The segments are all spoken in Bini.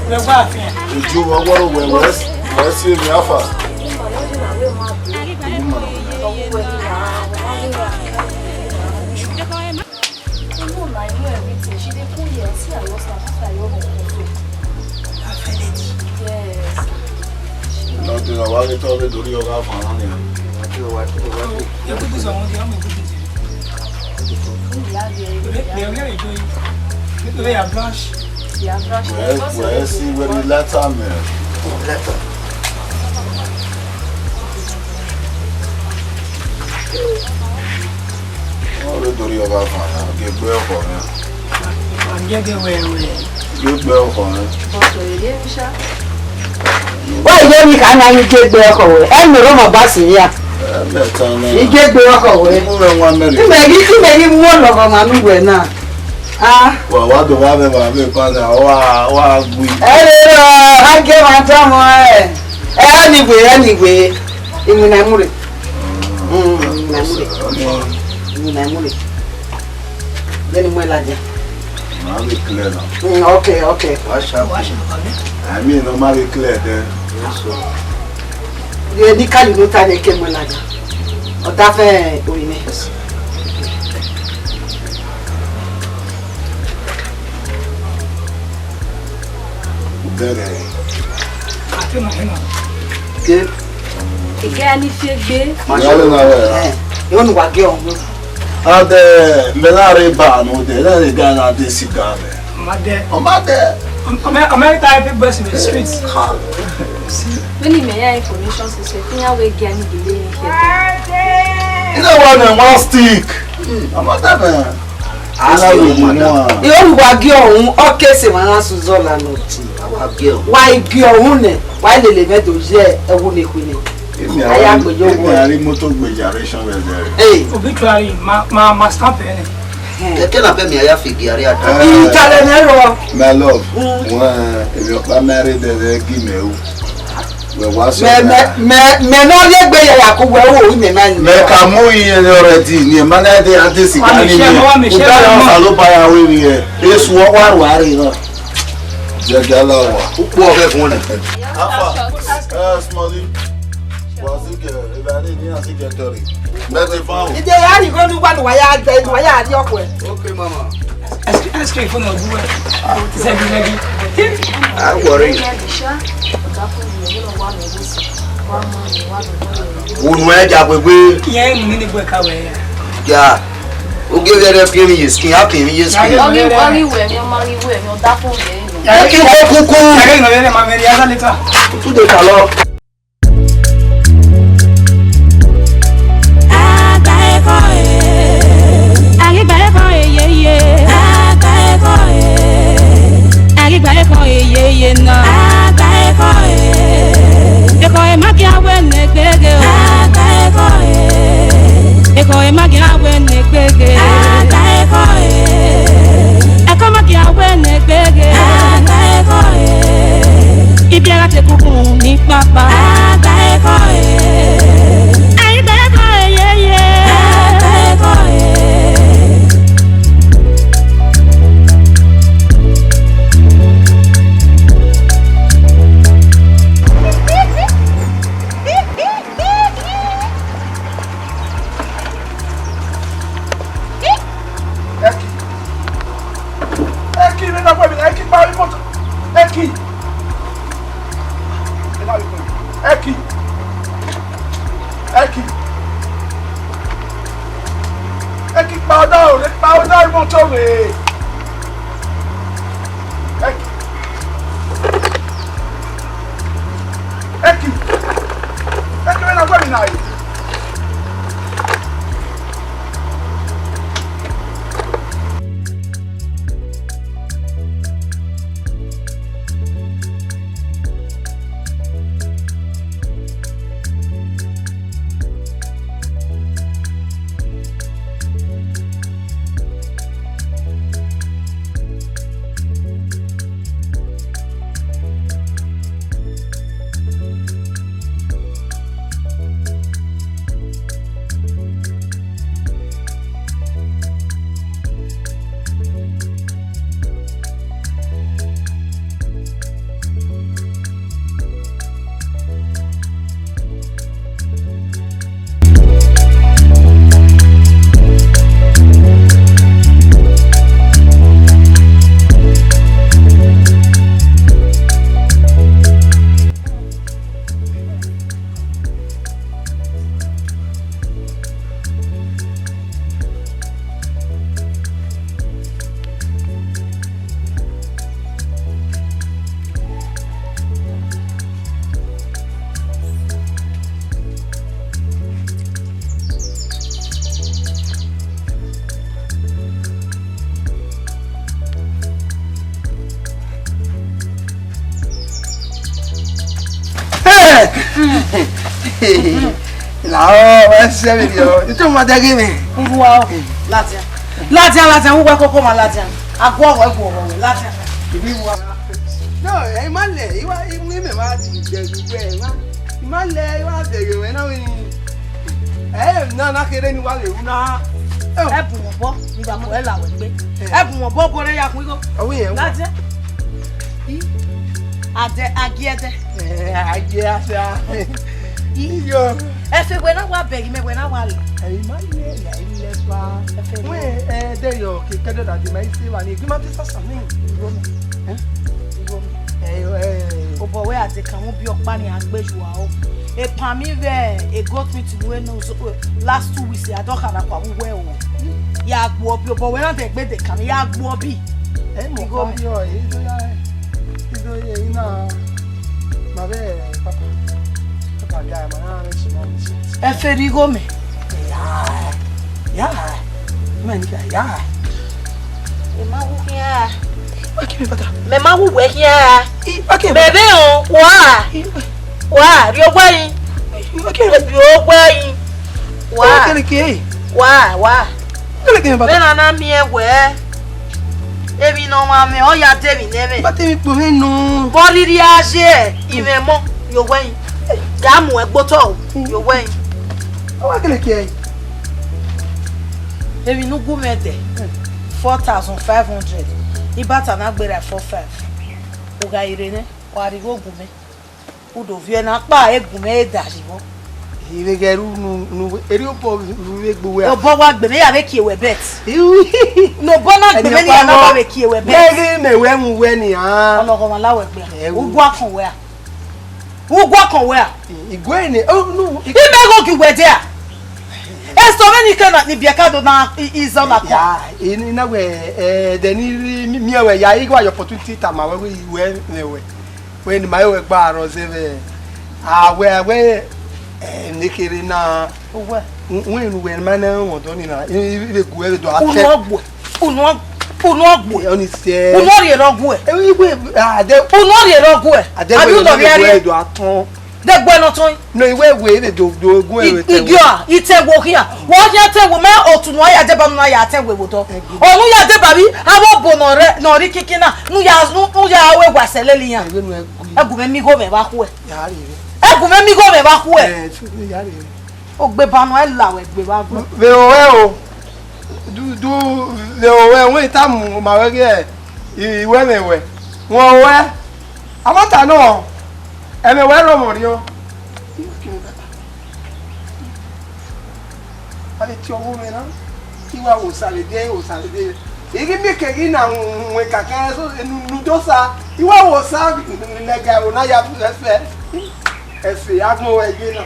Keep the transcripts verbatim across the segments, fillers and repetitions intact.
Uju, vbe ọgua ro wẹ, wẹ, wẹ si emwi afa? Nọ dee, wa ghe te ọ vbe do rhie ọghe avan na nian. Wẹ, wẹ si wẹ ni lẹta mẹ. Ọ vbe do rhie ọghe avan na, gie gbe ọkhọ mwẹ. Gie gbe ọkhọ mwẹ. Wẹ ye emwi kha na ni gie gbe ọkhọ wẹ, ẹ mẹ rọmọ ba sẹ ya. Ẹ mẹ tan na. I gie gbe ọkhọ wẹ. Imẹ ghi, imẹ ghi mu ọlọghọmwa ne uwẹ na. Ah. Wa, wa do wa vbe, wa vbe pa na, wa, wa gui. Ẹ vbe rọ, a gie mwa tama ẹ. Ẹ, anyway, anyway. Iwinna i mu rre. Mm, iwinna i mu rre. Iwinna i mu rre. Vbene I mu ẹn ladian. Ma vbe clear na. Mm, okay, okay. Wa sharp. I mean, ọ ma vbe clear then. Yes, sir. Vbene I kali unu ta nẹ, ke mu ẹn ladian. Ọ dafẹn orinmwẹ. Bẹghe. Ke. Ike a ni fi egbe. Ma sọ na wẹ. Eh, yo nu wa gie ọhun. Ade, mẹ na rre ba nọ de, na rre ga na de siga mẹ. Ọ ma dẹ. Ọ ma dẹ. Ọ ma, ọ ma ta everybody in the street. Vbene imẹ ya information sese, iran wẹ gie a ni gele ni kẹtẹ. Ina wa nẹ one stick. Ọ ma dẹ mẹ. Ina wa gie ọhun, ọ ke sẹ emwa na sẹ uzọ la nọ tie. Wa gie ọhun nẹ, wa lele mwẹ do ye ẹwu ne khuini. Aya gbe yo wo. Emi a rhie moto gbe generation vbe ẹzẹ re. Hey. Obituary, ma, ma, ma stamp ẹre. Kẹkẹ na bẹ mi a ya fi gie a rhie ada. Eh. Italẹ nẹ rọ. My love, mm, wọn, emwi ọkpa mẹ rre dẹdẹ gi mẹ ru. Wẹ wa sẹ mẹ, mẹ, mẹ, mẹ ne ọ rhie egbe ya ya ku wẹ ru oru mẹ na ni. Mẹ ka mu iye ne already, ne ma na de a de siga ni mẹ. Wa mi share, wa mi share. Uga ya Osanobua ya ru emwi hẹ. Esu ọ wa ru a rre na. Jẹjẹ la wa. Ukpo ọghẹ fun nẹ. Afa, eh, Smally. Wa si kẹ, eva ni ni a si kẹ tọrre. Mẹ te fa o. Ide ya ni gonu wa nu wa ya jẹ, nu wa ya ri ọkọ ẹ. Okay, mama. Excuse, excuse for no do well. Zẹgi, zẹgi. I worry. Unu ẹ ja gbegbe. Iye mu ni ni gbe ka wẹ ya. Ja. Oge vbe ẹre fi emwi ye skin, a fi emwi ye skin. Ọ ghi, ọ ghi wẹ emwi, ọ ma ghi wẹ emwi, ọ da fo vbe emwi. Ẹ kí wọ́n kúkú. Ẹ kí wọ́n kúkú. Túnde kà lọ. Agba ẹkọ e. Agba ẹkọ e yeye. Agba ẹkọ e. Agba ẹkọ e yeye na. Agba ẹkọ e. Ẹkọ e ma ghi a wẹ ne gbeghe o. Agba ẹkọ e. Ẹkọ e ma ghi a wẹ ne gbeghe. Agba ẹkọ e. Ẹkọ ma ghi a wẹ ne gbeghe. Agba ẹkọ e. Ibiẹgha te kuku ni kpakpa. Agba ẹkọ e. Agba ẹkọ e yeye. Agba ẹkọ e. Ẹki. Ẹki, vbe na wẹ emwi na, Ẹki kpa imoto. Ẹki. Vbe na wẹ Ẹki. Ẹki. Ẹki kpa ọdọ o, kpa ọdọ imoto vbe. Ẹki. Ẹki. Ẹki, vbe na wẹ emwi na re. Lahọ, wẹ sẹ vberriọ. Ito ma dẹghe mwẹ. Uwa o, ladian. Ladian, ladian, uwa koko ma ladian. Aguọghọ, ẹguọghọ, ladian. Ibi uwa. No, ẹ ma lẹ, iwa, imẹ ma di jẹ ju wẹ, ma. I ma lẹ, iwa dẹghe mwẹ na wẹ ni. Ẹ, na, na kherhe ne uwa vbe ru na. Ẹbun obọ, ni wa mu ẹla wẹ gbe. Ẹbun obọ, obọ rẹ ya khuan igho. Ọwẹ yẹn. Ladian. I, adẹ, agiẹdẹ. Eh, agiẹ asa. I, iyo. Ẹfe wẹ na wa bẹghe mẹ, wẹ na wa lẹ. Ẹ, i ma lẹ, ya, i lẹ fa. Ẹfe wẹ, ẹ, de yọ, ke kẹdẹ da de ma i se wa ni, gi ma te sasa ni. Igho mẹ. Eh? Igho mẹ. Ẹ, ẹ. Obọ wẹ a de kan mu bi ọkpa ni a gbe ju aro. Epa mi vbe a goat meat wẹ no so, last two weeks, a dọ khara kua vbe uwẹ o. Ya gbuọ bi, obọ wẹ na de gbe de kan, ya gbuọ bi. Ẹ, mo kọ yọ, ẹ, do ya, ẹ. Ido ye ina, ma vbe papa. Papa ga ma na re si ma mi si. Ẹ fe rhie igho mẹ. Ya, ya. Ma ni ka ya. Ẹ ma wu khian. Wa ke mi pata. Mẹ ma wu wẹ khian. I, wa ke. Bẹbẹ o, wa. I, wa. Wa, rhie owa yi. I, wa ke. Rhie owa yi. Wa. Wa ke ke. Wa, wa. Kele ke mi pata. Vbe na na miẹn wẹ. Emwi ne ọmwa mwẹ, ọ ya de emwi ne ẹmwẹ. Ba te emwi kpo mwẹ nọ. Vbe ọ rhirhi a ye imẹ mọ, ye owẹ yin. Ya mu ẹgbotọ o, ye owẹ yin. Ọ wa kele ke ẹe. Emwi ne u gu mwẹ dẹ, four thousand five hundred. Ibata na gberra four five. U gha rre nẹ, wa rhie igho gu mwẹ. U do viọ na kpa egun mwẹ da yi vbọ. I vbe ghẹ ru nu, nu, erriọ obọ ru vbe gbe uwẹ a? Obọ wa gbe mwẹ, ya vbe kie wẹ bet. Iu. Ne obọ na gbe mwẹ ni, ya na wa vbe kie wẹ bet. Mẹ ghi mẹ wẹ mu wẹ ni a. Ọlọghọmwa la wẹ gbe a. Ẹ wo. Ugbua kan wẹ a. Ugbua kan wẹ a. Igwe ne, oh, no. I mẹ gho gi wẹ de a. Eso vbe ni ke na, ni biẹ ka do na i, i zọ na kua. Ya, i ni na wẹ, eh, de ni mi, mi wẹ ya, i gua your opportunity ta ma wẹ, wẹ, wẹ, wẹ. Wẹ ne ma yo wẹ gba rọ zẹ vbe a wẹ, wẹ, eh, ne kherhe na. Uwẹ. Wẹ ne uwẹ ma na wọn dọ ni na, i, i, i vbe gu ẹre do a tẹ. Unu ọgbuẹ, unu ọg-, unu ọgbuẹ. Ọ ni sẹ. Unu ọrriẹ rọ guẹ. E, i wẹ, a, de. Unu ọrriẹ rọ guẹ. A de. Abi wẹ unu ọrriẹ rẹ do a tọn. De gbe nọ tọn. No, i wẹ wẹ vbe do, do gu ẹre tẹ. Igiọ, i tẹ wo khian. Wọ khian tẹ wo mẹ otu ne u ya deba ne u ya tẹ wo vbe odọ. Ọ ne u ya deba vbe avbe obo ne ọ rre, ne ọ rre ikinkin na, ne u ya, ne u ya ru egua sẹ lele iran. Ẹgu mwẹ mi igho mwẹ vbe khuẹ. Ya rre. Ẹgu mwẹ mi igho mwẹ vbe khuẹ. Eh, ya rre. Ogbeba nọ, ẹ la wẹ gbe vbe agbọn. Vbe ore o, du, du, vbe ore, wẹ ta mu ma wẹ ghe, i, i wẹ mwẹ wẹ. Wẹ ore, a ma ta nọ, ẹmwẹ wẹ rhọmọ rhiọn. A vbe tie ọghe mwẹ na, I wa wo osa vbe dee, wo osa vbe dee. I ghi miẹn ekẹn ghi na wọn kakẹ, so, enu, enu do sa, I wa wo osa, ne ẹga ẹvbo na ya fẹfẹ. Ẹse agbọn wẹ ye na.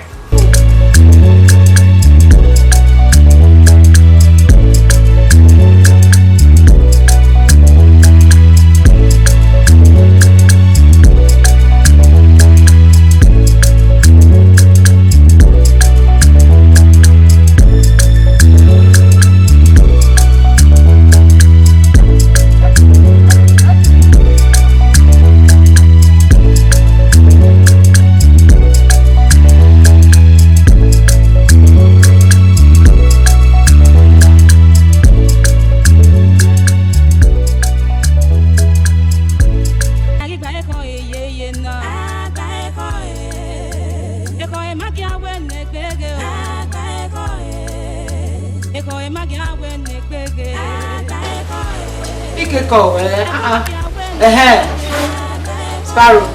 A ghi gba ekhọe yeye na. A gba ekhọe. Ekhọe ma ghi a wẹ ne egbe ghe o. A gba ekhọe. Ekhọe ma ghi a wẹ ne egbe ghe. A gba ekhọe. Ikekọ, eh, ah, ah. Ẹhẹn. Sparrow.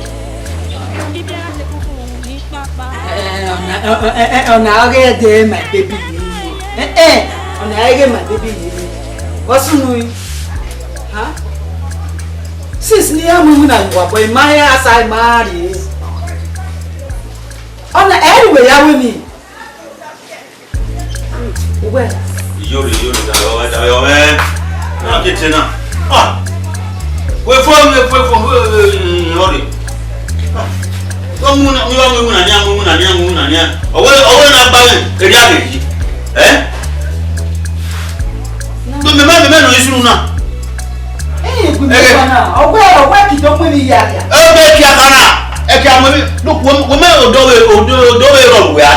Ibi a te kuku ni papa. Eh, ọna, eh, eh, eh, ọna ọghe ẹdẹ my baby yeye. Eh, eh, ọna ẹghe my baby yeye. What's new? Huh? Since ne I mu iwinna ye uwa, but I ma he asa, I ma rrie. Ọna ẹ i wẹ ya wẹ ni. Uwẹ. Iyore, iyore, da yọ, da yọ, man. Na ke te na. Ah. Wẹ fo, wẹ fo, wẹ fo, wẹ, wẹ, wẹ, iyore. Ah. Wẹ mu na, wẹ mu na nia, mu na nia, mu na nia. Ọwẹ, ọwẹ na gba wẹ, eri a lè yi. Eh? Gbẹmẹ, mẹ, mẹ, mẹ nọ isu na. Ẹhẹn, gbẹmẹ. Ẹgẹ. Ọwẹ, ọwẹ kidọkpẹ ni ya ya. Ẹ bẹ kia kana. Ẹ kia mọ mi. Look, wẹ, wẹ mẹ odọ wẹ, odọ, odọ wẹ rọ wẹ a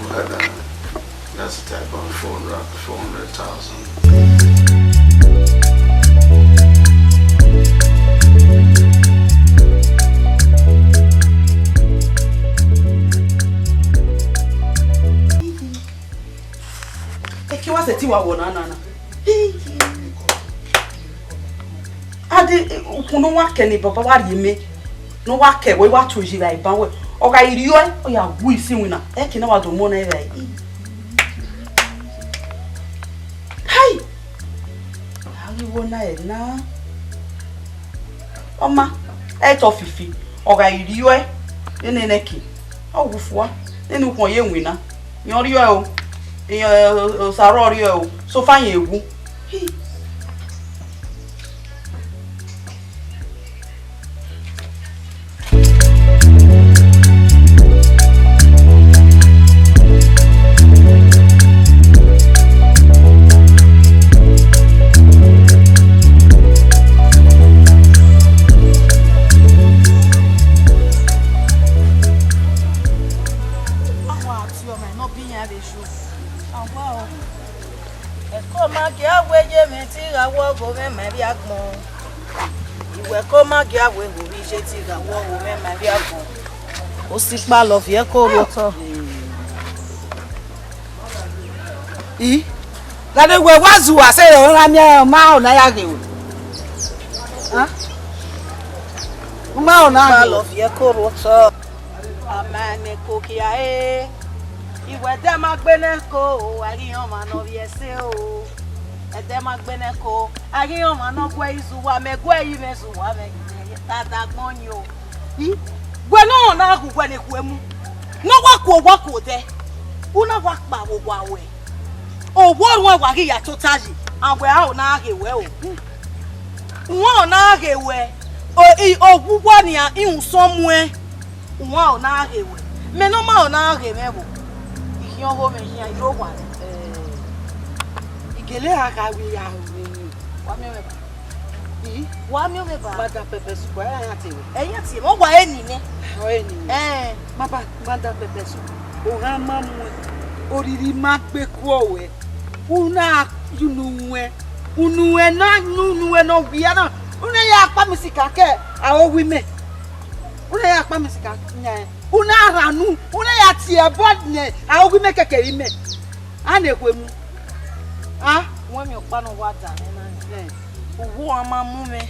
Well done. That's the type of four hundred, four hundred thousand. Eke wa sẹtin wa wọ na na na. Ade, ukhun ne uwa kẹ ne baba wa rhie mẹ, ne uwa kẹ wẹ, wa tuẹ yi vbe iban wẹ, ọ gha rriọe, ọ ya gu isi iwinna, ẹki na wa do mu ọna evbare. Hai! A ghi wo na ẹre na. Ọ ma, ẹ i tọ fifi, ọ gha rriọe, nene ẹnẹki, ọ wu fua, nene ukhọn ye winna, yẹn ọ rriọe o, yẹn, Osaro ọ rriọe o, sofa yẹn wu. Hi. Ẹko ma gie a wẹ ye mwẹ te I gha wẹ ọghe mwẹ ma ivbi agbọn. Iwẹ ẹko ma gie a wẹ vbe ovbi Jeti gha wọ wo mwẹ ma vbe agbọn. Osikpa lọ viẹ ko rhu otọ. I, gha ne wẹ wa zuwa sẹ, ọ gha miẹn, ọ ma họn ne a ya ghe ruẹ. A? U ma họn ne a ghe ruẹ. Osikpa lọ viẹ ko rhu otọ. A ma nẹ ko kia e. Iwẹ ẹdẹ ma gbe nẹ ko, a ghi họn ọmwa ne ọ vbiẹ ẹse o. Ẹdẹ ma gbe nẹ ko, a ghi họn ọmwa ne ọ gu ẹre izuwa, mẹ gu ẹre ivẹ izuwa, mẹ ta dagbọn yin o. I, wẹ ne ọ na hu wẹ ne khuemu, ne ọ wa ku owa ku odẹ, u na wa kpa vbe owa ruẹ. Owa ruẹ wa ghi ya tota yi, a wẹ a o na ghe wẹ o. Uan ọ na ghe wẹ, o, i, owa uwa nian, irun sọn muẹn. Uan ọ na ghe wẹ, mẹ ne ọ ma ọ na ghe mwẹ vbo? I khian ọghe mwẹ khian, I rre owa nẹ. Eh, I gele a gha wẹ ya ru emwi. Wa miẹn mwẹ ba? I? Wa miẹn mwẹ ba? Madam Pepper Soup, ẹ ya tie wẹ. Ẹ ya tie mwẹ, ọ wa eni nẹ. Ọ eni nẹ. Eh. Ma ba, Madam Pepper Soup, ohan ma muẹn, oriri ma gbe kuọ wẹ. U na ya unu ruẹn, unu ruẹn na, unu ruẹn ne ọ wia na, u na ya kpa mi sika ke aro wi mẹ. U na ya kpa mi sika yan, u na rhan unu, u na ya tie ẹbọ ne aro wi mẹ kẹkẹ ri mẹ. A na khuemu. A? Wẹ miẹn ọkpa ne ọ wa da mwẹ na. Eh. Uwu ọmwa ma mu mwẹ,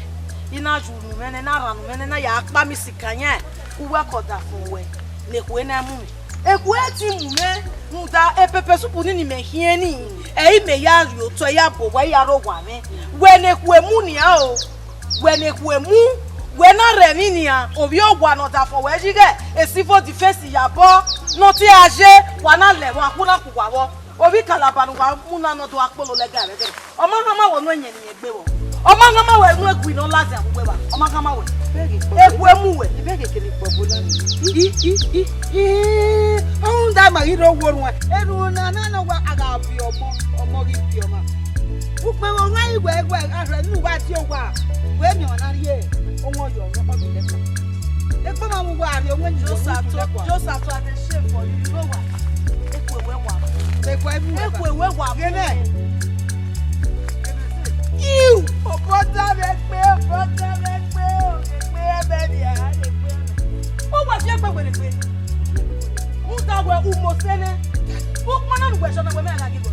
I na yu unu mwẹ nẹ, I na rhan unu mwẹ nẹ, I na ya kpa mi sika yan, uwẹ ke ọdafẹn ruẹ, ne ekhue na mu mwẹ. Ekhue ti mu mwẹ, rhunmwuda Pepper Soup ni ne imẹ khian ni, ẹ i mẹ ya rhie otọ, ya bọ owa, ya rre owa mwẹ. Wẹ ne ekhue mu nian o, wẹ ne ekhue mu, wẹ na rre emwi nian, ovbi owa ne ọdafẹn ruẹ yi ighẹ civil defence ya bọ, ne ọ te a ye, wa na lẹ, wa khu na khu wa vbọ. Ovbi Kalaba ne uwa mu na ne ọ do gha kpolo lẹga ẹmwẹ ẹdẹrẹ. Ọ ma khama wẹ unu ẹyẹn ne irẹn gbe vbọ. Ọ ma khama wẹ unu ẹgui ne ọ lazian vbe uwu evba. Ọ ma khama wẹ. Ekhue mu wẹ. I bẹghe kene ikpọgbo na ni. I, i, i, i, ọrhunmwuda ma ghi rre owo ruẹn. Erhunmwu na na nọ wẹ a gha viọ ọmọ, ọmọ ghi viọ ọmwa. Ukpẹn vbe ọmwa i wẹ, wẹ a rhẹ ne uwa tie owa. Wẹ miẹn ọmwa na rhie. Ọmọ yọ ọmọ kọ ghi lẹkpa. Ekpa ma mu uwa rhie, ọmọ enyi Joseph, Joseph, I dey shame for you, you know why? Ekhue wẹ wa. Ekhue wẹ wa. Ghe nẹ. Iu! Obọ da mwẹ gbe, obọ da mwẹ gbe, o, egbe ẹmwẹ nia, egbe ẹmwẹ. Ọ wa fi egbe wẹ egbe. Rhunmwuda wẹ u mose nẹ. Ukpọn na ne uwẹ sẹ ọna wẹ mẹ na ghi gọ.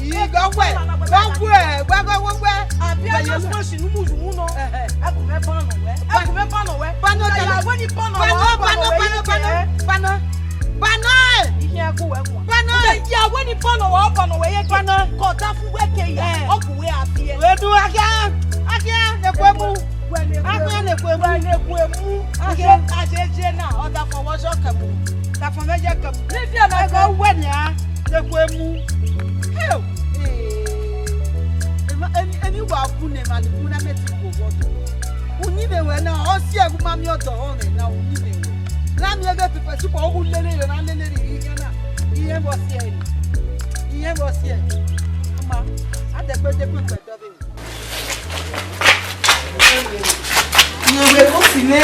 Ii, gọ wẹ, gọ wẹ, wẹ, wẹ, wẹ, wẹ. Abi a na sọ si ne u mu yu mu nọ. Ẹhẹ. Ẹkun mẹ ban nọ wẹ. Ẹkun mẹ ban nọ wẹ. Ban nọ, ya wẹ ni ban nọ wẹ, ban nọ, ban nọ, ban nọ, ban nọ. Ban nọ. Ihiẹn gu wẹ gu. Ban nọ. Ya wẹ ni ban nọ wẹ, ọ ban nọ wẹ ye. Ban nọ. Kọ da fu wẹ ke ya. Eh. Ọ gu wẹ a fi ẹ. Wẹ du akia, akia, ne kue mu. Wẹ ne kue mu. Akia ne kue mu. Wẹ ne kue mu. Akia. Aje, aje je na, ọ da fọ wọ sọ kẹmu. Da fọ mẹ ye kẹmu. Ni fi ẹmwẹ ẹgọ wẹ nia, ne kue mu. Hell! Ee, emwa, eni, eni wa bu ne emwa ni bu na mẹ ti wo wọ do. Uyinmwẹ ruẹ na, ọ si ẹvbo ma miẹn ọdọ ọmwẹ na, uyinmwẹ ruẹ. Na miẹn ghe Pepper Soup, ọ gu lele yo, na lele rhie ihian na. Ihiẹn vbe ọ si ẹre. Ihiẹn vbe ọ si ẹre. Ọma, adẹgbedegbe kpẹdọ vbe. Iye wẹ ko si nẹ.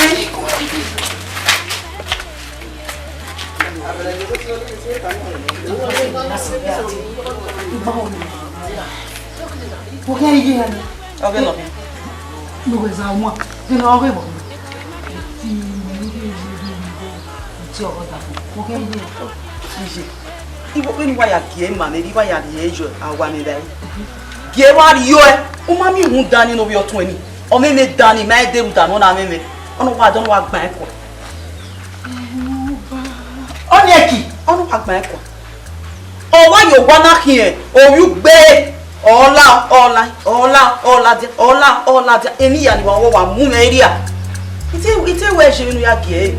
Wo kẹ iye ya nẹ. Ọghe nọ. Mo wẹ za wọn. Kẹ nọ ọghe bọ. Ti ọghe da. Wo kẹ iye. Iye. Igho vbene uwa ya gie ima mwẹ, vbe iwa ya rhie yọ awa mwẹ rae. Gie wa rhie ọe, u ma miẹn uhunmwu dan ni ne ovbi ọtuẹn ni. Ọ mwẹ mwẹ dan ni, ma i de rhunmwuda ne ọ na mwẹ mwẹ. Ọ nọ wa dọ, ọ nọ wa gban ẹkua. Ọ ni ẹki, ọ nọ wa gban ẹkua. Ọ wa ye owa na khian, ovbi ugbe, ọ la, ọ la, ọ la, ọ la dia, ọ la, ọ la dia. Eni ya ni wa, wa mu mwẹ erria. Ite, ite wẹ je vbene u ya gie ẹre.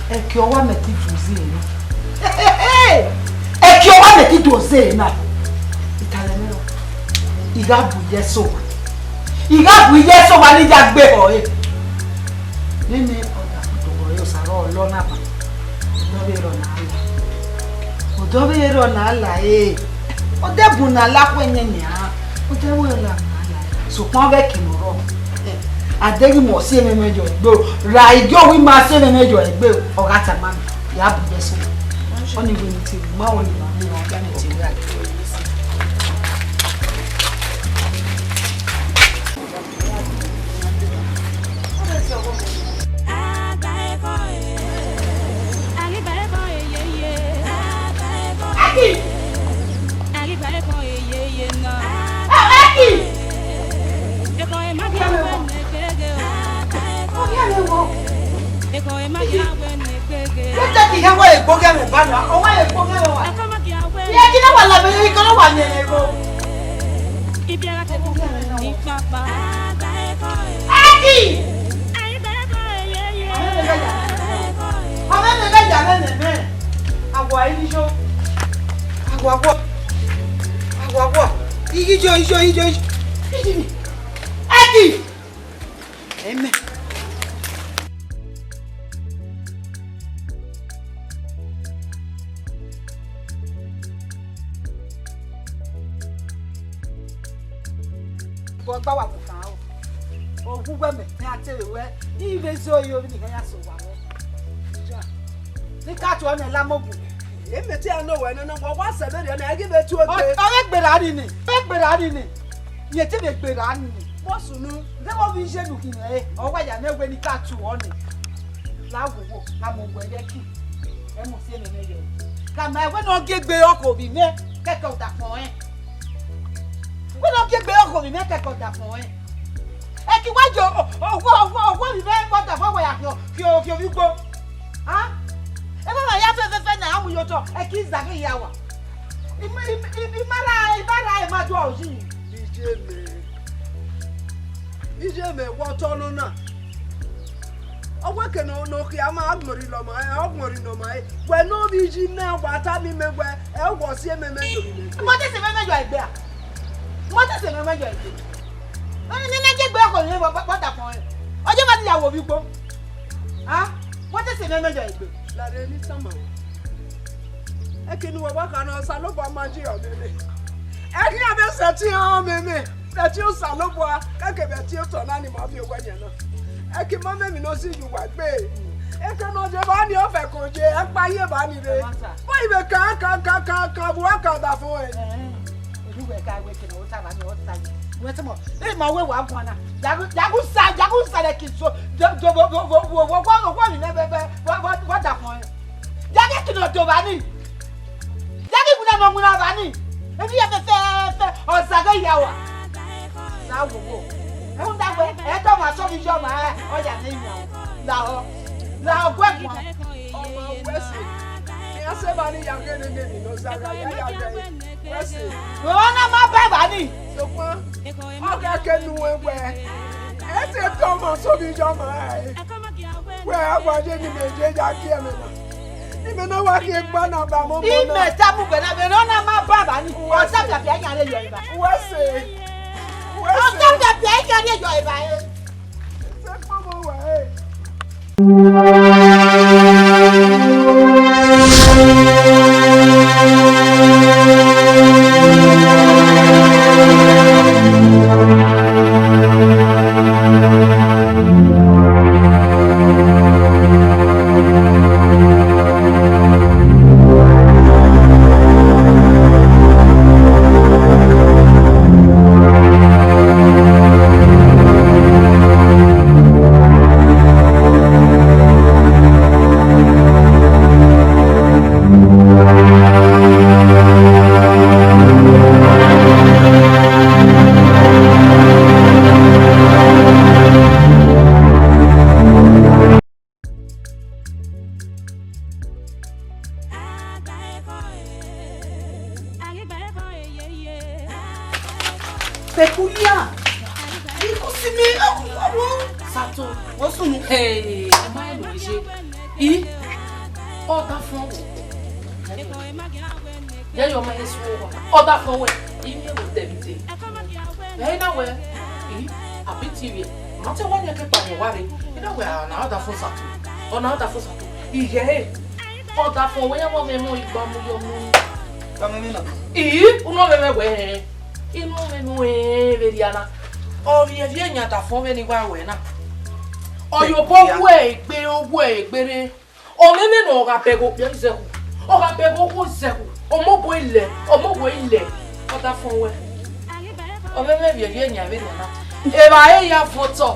Ẹki ọwa mẹ ti do ze na. Ẹki ọwa mẹ ti do ze na. I tare mwẹ o. I gha bu iye ẹse owa. I gha bu iye ẹse owa ne I ya gbe họ ẹre. Nene ọdafẹn tobọ ẹre, Osa rrọọ lọ na ba. Odọ vbe rrọọ na la. Odọ vbe rrọọ na la ẹre. Odẹ bun na la khu ẹyẹn nian. Odẹ vbe rrọọ na la ẹre. Sokpan ọ ghẹ ke ne ọ rrọọ. A deghẹ ima si ẹmwẹ mwẹ yọ egbe o, ra igie owa ima si ẹmwẹ mwẹ yọ egbe o, ọ gha tama mẹ, ya bu iye ẹse owa. Ọni wẹ ne te, ma wẹ ne ma mu, ọ gha ne te wẹ a. Kpogẹ mwẹ ba na, ọ wa ye kpogẹ mwẹ wa. Iye ghi na wa la vbe ye ikọnọ wa miẹn mwẹ igho. Ẹki! Ọmọ ẹmwẹ gha ya, ọmọ ẹmwẹ gha ya mwẹ nẹ mẹ. Awa iniyo. Awa, awa. Awa, awa. Iyiyo, iyiyo, iyiyo, iyiyo. Ẹki! Amen. Vbe ọgba wa vbe okhan o. Owu uwẹ mẹ, ne a te vbe wẹ, I vbe zẹ ore ovbi ne I ya so owa wẹ. Ja. Ne I ka tuẹ nẹ, la mẹ ogun. Emẹ te a nọ wẹ nọ, nọ, wa, wa sẹ vberriọ nẹ, a ghi vbe tuẹ egbe. Ọ, ọ vbe gbe ra ni nẹ, ọ vbe gbe ra ni nẹ. Rẹn te vbe gbe ra ni nẹ. Vbọ sunu? Deghẹ ovbi iye ne u khin mwẹ re, ọ wa ya nẹ wẹ ne I ka tuẹ nẹ. La wowo, la mẹ ogun ẹyẹ ki. Ẹ mu si ẹmwẹ mwẹ yọ. Ka ma wẹ ne ọ gie egbe ọkhọ ovbi mwẹ, kẹkẹ ọdafọn rẹn. Wẹ ne ọ gie egbe ọkhọ ovbi mwẹ, kẹkẹ ọdafọn rẹn. Ẹki wa ye o, o, owa, owa, owa ovbi mwẹ, ọdafọn wa ya khian, khian, khian ovbi ugbo. A? Ẹ ma ma ya fẹfẹfẹ na, a mu ye otọ, ẹki zaghe ya wa. I ma, I, I, I ma ra, I ma ra, I ma do uyi. Iye mẹ, iye mẹ, wẹ otọ nọ na. Ọ wẹ ke ne ọ, ne ọ khian ma gbọnrhie ne ọ ma, ọ gbọnrhie ne ọ ma re. Wẹ ne ovbi iye mẹ, wa tama mẹ wẹ, ẹ, wẹ ọ si ẹmwẹ mwẹ yọ vbe imẹ egbe. Mọ te sẹ ẹmwẹ mwẹ yọ egbe a? Mọ te sẹ ẹmwẹ mwẹ yọ egbe. Ọni ne I na gie egbe ọkhọ ne vbe, vbe, vbe ọdafọn rẹn. Ọ ye ma ni ya wo ovbi ugbo. A? Mọ te sẹ ẹmwẹ mwẹ yọ egbe. Lare ne I tama wẹ. Ẹki ne uwa wa kha nọ, Osanobua ma ji ọmwẹmwẹ. Ẹki a vbe sẹtin ọmwẹmwẹ, sẹtin Osanobua, kẹkẹ vbe ẹtin otọ na ni ma viọ owẹ yan na. Ẹki ma mẹ emwi ne ọ si ye uwa gbe. Eke ne ọ ye evba ni, ọ fẹ ko ye, ẹkpa ye evba ni rre. Wẹ i vbe kan, kan, kan, kan, kan, vbe uwa kan ọdafọn ẹn. Ẹhẹn. Oduwẹ ka wẹ ke ne ọ ta evba ni, ọ ta ye. Wẹ tẹ mọ, ẹ ma wẹ wa guan na. Yagu, yagu sa, yagu sa lẹ ki so, do, do, vbe, vbe, vbe, vbe, vbe, vbe, vbe, vbe, vbe, vbe, vbe, vbe ọdafọn ẹn. Yagu ke ne ọ do evba ni. Yagu iwinna ne ọ winna evba ni. Emwi ya fẹfẹfẹ, ọ zaghe ya wa. La wowo. Rhunmwuda wẹ, ẹ tọ ọmwa sọvbe iye ọmwa, ọ ya nẹ iran. Lahọ. Lahọ gu ẹguan. Ọmwa wẹ sẹ. Iran sẹ evba ni ya ghe ne emwi ne ọ zagha ya ya ghe. Wẹ sẹ. Wẹ ọna ma ba evba ni. Sokpan, ọ gha ke nu wẹ wẹ, ẹ te tọ ọmwa sọvbe iye ọmwa rae. Wẹ a wa ye ne imẹ ye ya gie ẹmwẹ na. Ne imẹ na wa khian gba na ba mọ mọ na. Imẹ tama uwẹ na, vbe ne ọna ma ba evba ni. Ọ ta fiafia iyan rre yọ evba. Wẹ sẹ. Wẹ sẹ. Ọ ta fiafia iyan rre yọ evba re. Sẹ kpọmọ wa re. Peculiar. Ikun si mi, ọrọ. Sato, wo sunu. Hey, ẹ ma ẹ nọ ye. I, ọdafọn wo. Yẹ yọ ma esu wa. Ọdafọn wẹ, I miẹn wo tẹbite. Ẹ na wẹ, I, abi ti vbiẹ. Ma te wa yẹn ke kpa yẹn wa re. I na wẹ, a na ọdafọn Sato. Ọ na ọdafọn Sato. Iyẹ he. Ọdafọn wẹ ya wọ mwẹ mọ igba mu yọ mu. Gba mwẹ mẹ na. I, u nọ mwẹ mwẹ wẹ hẹ. I nọ mwẹ mwẹ vbe rria na. Ọ vbiẹ vbiẹ yan ọdafọn vbene I wa ruẹ na. Ọ ye obọ wu egbe, ọ wu egbe rre. Ọ mwẹ mwẹ ne ọ gha bẹghe okpia izẹhu, ọ gha bẹghe okhuo izẹhu, ọ mu obo ilẹ, ọ mu obo ilẹ, ọdafọn wẹ. Ọ mwẹ mwẹ vbiẹ vbiẹ yan vberriọ na. Evba ẹre ya vuọn otọ,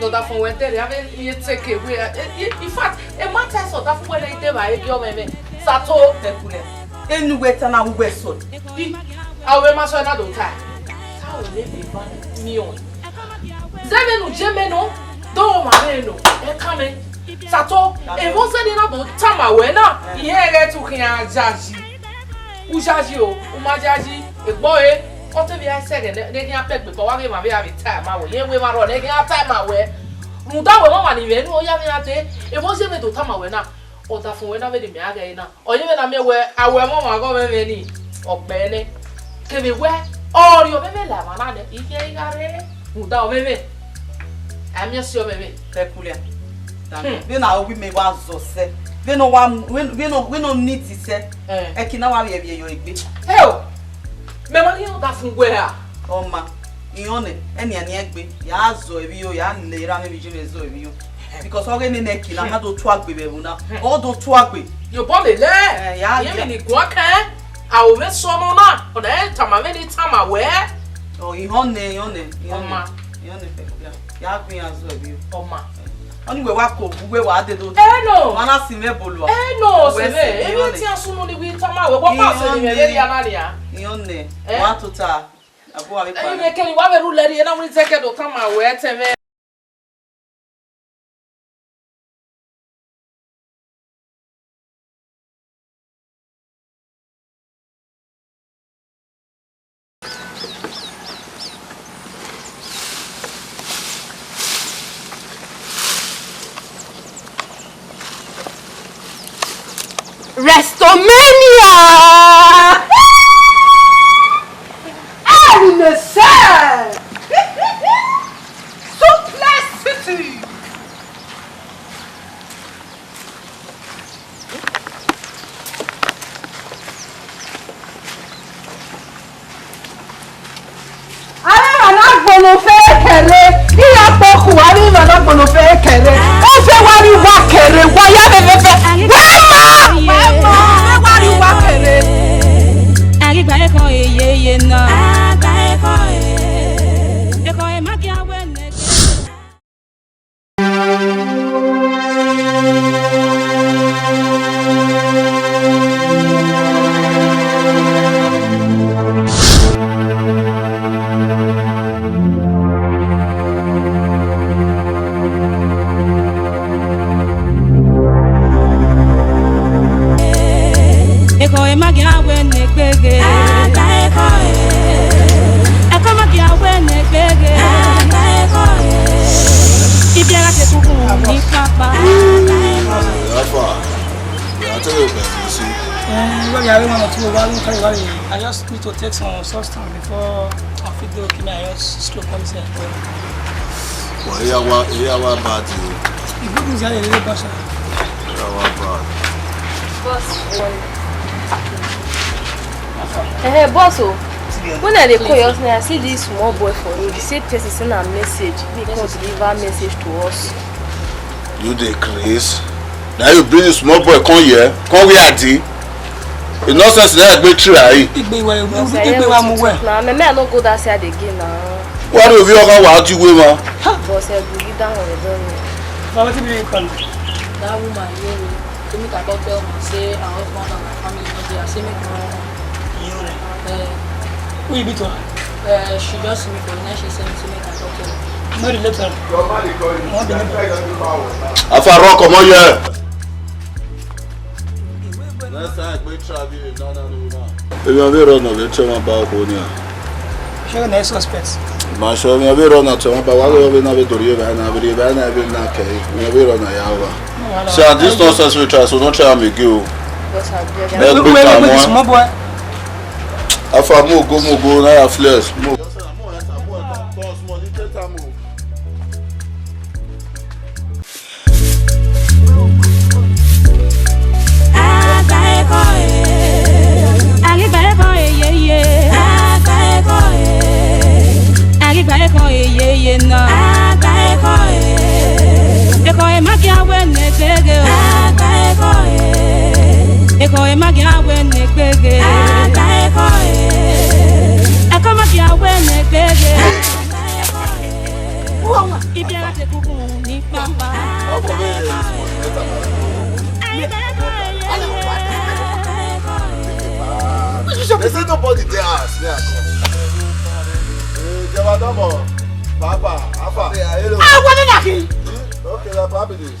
ne ọdafọn wẹ dẹrriẹ, avbe irẹn te ke wẹ, in fact, emwa ta ẹsẹ ọdafọn wẹ na i de evba ẹre gie ọ mwẹ mwẹ. Sato. Ẹkulẹ, enu wẹ ta na wu wẹ sọ. I, a wẹ ma sọ na do ta. Ta wẹ ne ebe ba miẹn ọẹn. Zẹ vbene u je mẹ nọ, do ma vbe nọ, ẹ kan mẹ. Sato, emọ zẹ ne I na do tama wẹ na, irẹn ghẹ te u khian yayi. U yayi o, u ma yayi, egbe ọre, ọ te vbe a sẹ ẹghẹ ne, ne I khian pẹ egbe, ọ wa ghe emwa vbe a vbe ta ma wẹ, irẹn wẹ emwa rrọọ ne I khian ta ma wẹ. Rhunmwuda wẹ ọmwa ni mwẹ enu, ọ ya vbe iran dee, emọ zẹ mwẹ do tama wẹ na, ọdafẹn wẹ na vbe ne mẹ a ghẹ re na. Ọ ye vbe na miẹn wẹ, a wẹ ọmọ ọmwa ghe ọmwẹmwẹ ni, ọ kpẹ nẹ. Kevbe wẹ, ọ rhie ọmwẹmwẹ la emwa na nẹ, I khian I gha rre, rhunmwuda ọmwẹmwẹ, a miẹn si ọmwẹmwẹ. Peculiar. Hmm. Vbene a wi mẹ wa zọ sẹ, vbene ọ wa, vbene, vbene ọ, vbene ọ need sẹ, Eh. Ẹki na wa vbiẹ vbiẹ yọ egbe. Heo! Mẹ ma ghi rẹn ọdafẹn wẹ ra? Ọ ma, I rẹn ọnẹ, ẹnia ni egbe, ya zọ ẹvbiyo, ya lẹ erha mwẹ vbe iye mwẹ zọ ẹvbiyo. Because ọ ghe nene ẹki na, ma do tuagbe vbe ẹvbo na. Ọ do tuagbe. Ye obọ lele. Eh, ya, Iye ya. Emwi ni guan kẹ, a ho mwẹ sẹ ọmọ na, ọ na rẹn tama vbene I tama wẹ. Ọ, I họn nẹ, I họn nẹ, I họn nẹ. Ọ ma. I họn nẹ, ya, ya gu iran zọ ẹvbiyo. Ọ ma. Ọni wẹ wa ko bu, wẹ wa dede otu. Ẹ nọ. Wa na si mwẹ bolua. Ẹ nọ, Wẹ sẹ si mwẹ, I emwi họn nẹ. Tian sunu ni wẹ I tama wẹ, wọ I pa sẹ ni họn mwẹ nẹ. Vbe ria na nia. I họn nẹ. Eh? Wa tota, abo wa vbe kpa Ẹ nẹ. Mwẹ kẹni wa vbe ru lẹrriẹ na, wẹ I zẹkẹ do tama wẹ tẹmwẹ. Restomania! Eminence! Suplex City! Avbe emwa ne agbọn nọ fẹ kẹrre, iran kpokhu, avbe emwa ne agbọn nọ fẹ kẹrre. Ọ fẹ wa rri uwa kẹrre, wa ya vbe fẹfẹ. Wa ma, wa ma, ọ fẹ wa rri uwa kẹrre. A ghi gba ekhọe yeye na. A gba ekhọe. Ekhọe ma gie a wẹ nẹ. Ekhọe ma gie a wẹ ne gbeghe. Ekhọe ma gie a wẹ ne gbeghe. Ibiẹgha te kuku ni kpakpa. How far? Yeah, I tell you, man, you see. Eh, well, yeah, we want to, we want to, I just need to take some substance before I fit go, okay, I just stroke on this. Well, here, what, here, what bad you? The good news here is really bad, sir. Here, what bad? Boss. Eh, boss, oh. When I dey call you, I see this small boy for you. The same person send a message. He come deliver message to us. You dey craze? Na you bring this small boy come here, come where I dey? The nonsense na egbe try. Igbe iwe, igbe wa mu we. Na me, me I no go that side again na. Wa do vi oga wa ti we ma. Boss, I go get down on the door. But wetin be the problem? That woman here, to me, I go tell her say her husband and her family no dey. I say make her. You know. Eh. Who you be to her? Eh, she just see me for the night, she send me to make a doctor. No relate her. Wọ́n bí níbẹ̀. Afa run comot here. Next time, go travel, no, no, no, no. Ebi wọn bẹ rọ nọ vbe tẹ wọn ba okhuo nia. Ṣé o ní suspect? Ma sọ mi wọn bẹ rọ na tẹ wọn ba wa lọ vbe na vbe dori vbe na vbe vbe na vbe na kẹ. Mi wọn bẹ rọ na ya wa. Say, this nonsense we try, so don't try am again o. Wait, wait, wait, small boy. Afa, mu go, mu go, na ya flex. Mu. Aghigba ekhọe yeye. Aghigba ekhọe yeye na. Ekhọe ma gie a wẹ ne gbeghe o. Ekhọe ma gie a wẹ ne gbeghe. Ẹko ma gie a wẹ ne gbeghe. Ibiẹgha te kuku ni kpakpa. They say nobody dey house, me I come. Eh, Jabadamo, Papa, Alpha. Ah, what the lucky? Okay, like, how be this?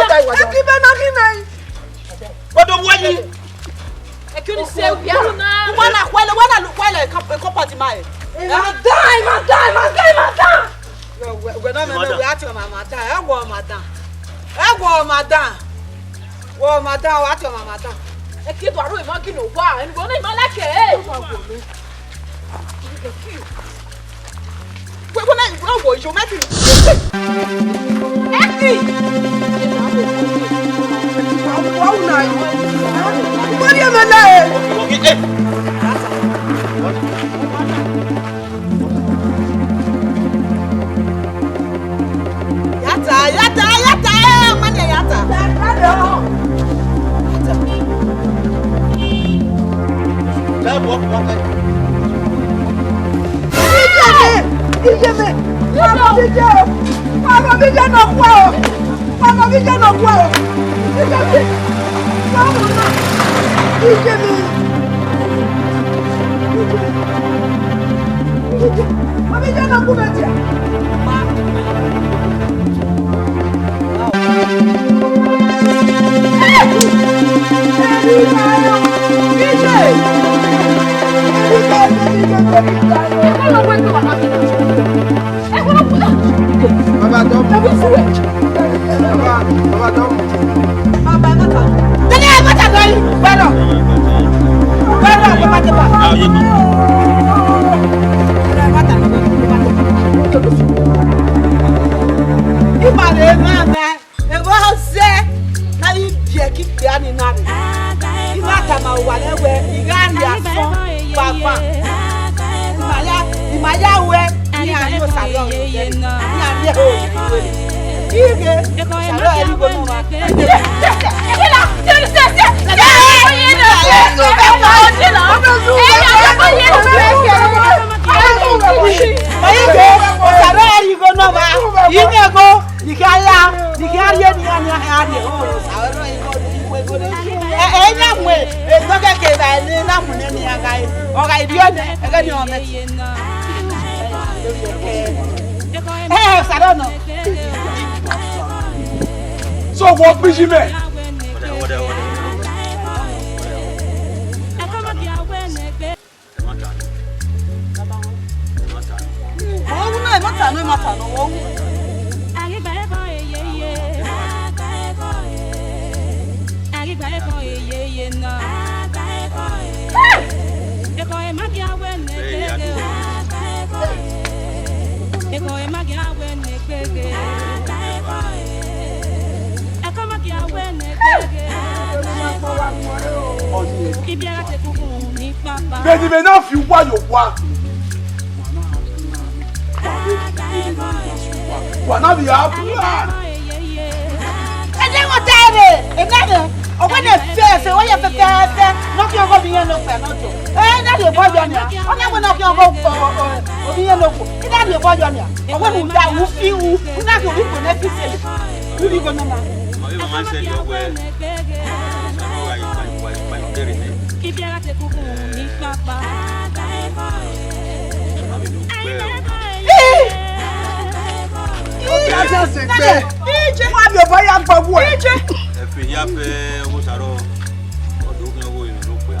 Ẹki bẹ na ghi nẹ. Wẹ do wẹ yi. Ẹki ni se wia. Wa na khuẹlẹ, wa na lu khuẹlẹ, e kọpọt ma e. Madam, madam, madam, madam. Wẹ, wẹ, wẹ na mẹ, mẹ, wẹ a tie ọmwa madam. Ẹ wọ madam. Ẹ wọ madam. Wọ madam, wa tie ọmwa madam. Ẹki do aro emwa ghi ne owa, ẹni wẹ ne ima like e. Wẹ, wẹ, mẹ, wẹ, wẹ, yo, mẹ ti. Ẹki. Wa, wa, wa, na. Wẹ, ye mẹ na e. Ya ta, ya ta, ya ta, eh, ọmọ ni ya ta. Iyeme, iyeme, ọmọ mi jẹ o, ọmọ mi jẹ nọ kua o, ọmọ mi jẹ nọ kua o, iyeme, ọmọ mi, iyeme, iyeme. Baba, don't. Baba, Baba, don't. Tẹlẹ ẹ mọta lọ yìí, gbẹdọ. Gbẹdọ, ẹ mọta lọ. Ẹ mọta lọ, ẹ mọta lọ. Ima rẹ mwa mẹ, ẹvbo ọzẹ na ghi biẹ ke ikpia ni na rre. I na tama uwa nẹ wẹ, I gha rhie asọn vbe agbọn. Ima ya, ima ya ruẹ, iran rhie Osaruẹ ọghe, iran rhie ẹre ọghe. Ighe, Osaruẹ ẹre igho ne ọ mwa. Ighe, Osaruẹ ẹre igho ne ọ mwa. Imẹ igho, ne I khian ya, ne I khian rhie ne iran, ne iran khian rhie. Ẹ, ẹ, na mu, e, dọkẹkẹ evba ne na mu nẹ ne iran gha re. Ọ gha rhie nẹ, ẹghẹ ni ọ mẹ. Ẹ, ẹ, Osaruẹ nọ. So, wọ kpiji mẹ. Ọ wu na, ẹ ma ta nọ, ẹ ma ta nọ, ọ wu. Vbe ne imẹ na fi uwa ye owa, wa na vbe a plan. Ẹdẹ wọn ta ẹre, ẹdẹ rẹ, ọwẹ ne fẹfẹ, wẹ yẹ fẹfẹfẹ, ne ọ khian ọghe ovbi iran ne okpia ne ọ tọ. Ẹ, I na rhie obọ yọ nia, ọ na wẹ ne ọ khian ọghe ovbi iran ne okpia, I na rhie obọ yọ nia. Ọwẹ ne u da, u fi ru, u na khian ovbi ikpia ne fi sẹ, u rhie igho ne ọ mwa. Ọ vbe mama sẹ yọ wẹ, ọ gha ikpa, ikpa, ikpa, ikpa, ikpa, ikpa. Ije. Wa miẹn obọ ya gbe uwẹ. Ije. Ẹ fi hia fẹ ọmọ Osaruẹ, ọ do khian ọghe ne okpia.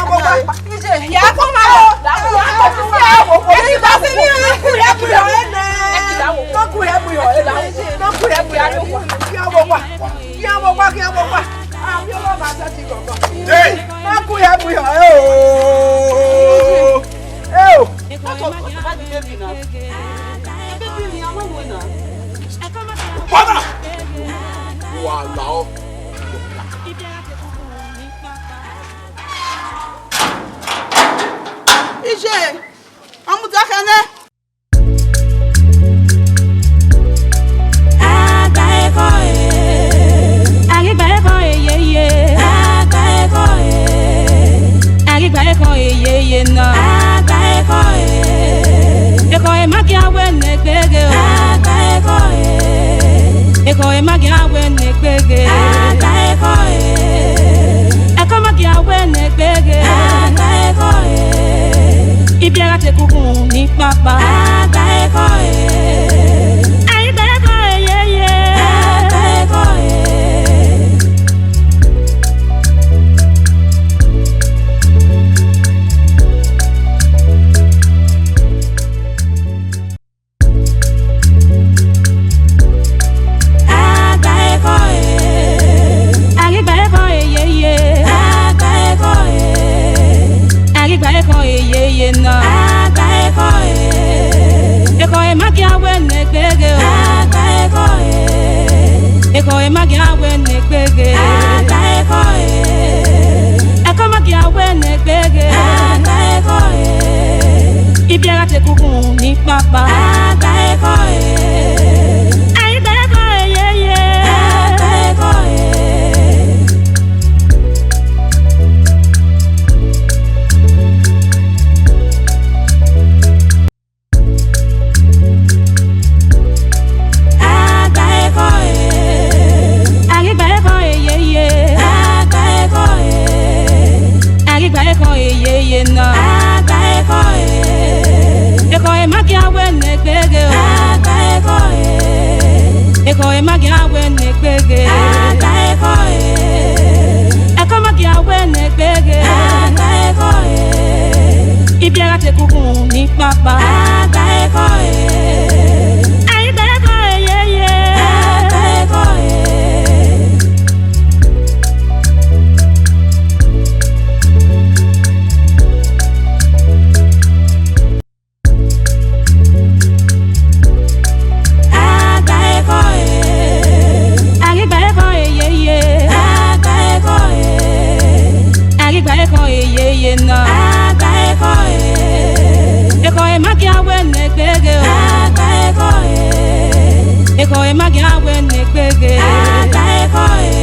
khian vbe ọkpa. Ije, ya kọ ma o. Ya kọ ma o. Ẹ ti gba sẹ ni o. Ẹ ku ya bu yọ ẹre nẹ. Ẹ ku ya bu yọ ẹre. Ẹ ku ya bu yọ ẹre. Khian vbe ọkpa. Khian vbe ọkpa, khian vbe ọkpa. A, mi ọ ma sẹ ti gọgọ. Hey! Ma ku ya bu yọ ẹre o. Ẹ o. Father! Wàhálà ọ. Ije, ọmutẹkhẹ nẹ. Agba ekhọe. Agigba ekhọe yeye. Agba ekhọe. Agigba ekhọe yeye nọ. Agba ekhọe. Ekhọe ma gia wẹ ne gbeghe o. Agba ekhọe. Ekhọe ma gia wẹ ne gbeghe. Agba ekhọe. Ẹko ma gia wẹ ne gbeghe. Agba ekhọe. Ibiagha te kukhun ni kpakpa. Agba ekhọe. Agigba ekhọe yeye. Agba ekhọe. Agba ekhọe. Agigba ekhọe yeye. Agba ekhọe. Agigba ekhọe yeye nọ. Agba ekhọe. Ekhọe ma gia wẹ ne gbeghe o. Agba ekhọe. Ekhọe ma gia wẹ ne gbeghe. Agba ekhọe. Ẹko ma gia wẹ ne gbeghe. Agba ekhọe. Ibiagha te kukhun ni kpakpa. Agba ekhọe. Agigba ekhọe yeye. Agba ekhọe. Agba ekhọe. Agigba ekhọe yeye. Agba ekhọe. Agigba ekhọe yeye nọ. Agba ekhọe. Ekhọe ma gia wẹ ne gbeghe o. Agba ekhọe. Ekhọe ma gia wẹ ne gbeghe. Agba ekhọe. Ẹko ma gia wẹ ne gbeghe. Agba ekhọe. Ibiẹgha te kukhun ni kpakpa. Agba ekhọe. Aigba ekhọe yeye. Agba ekhọe. Agba ekhọe. A ghi gba ekhọe yeye. Agba ekhọe. A ghi gba ekhọe yeye na. Agba ekhọe. Ekhọe ma gia wẹ ne gbeghe o. Agba ekhọe. Ekhọe ma gia wẹ ne gbeghe. Agba ekhọe.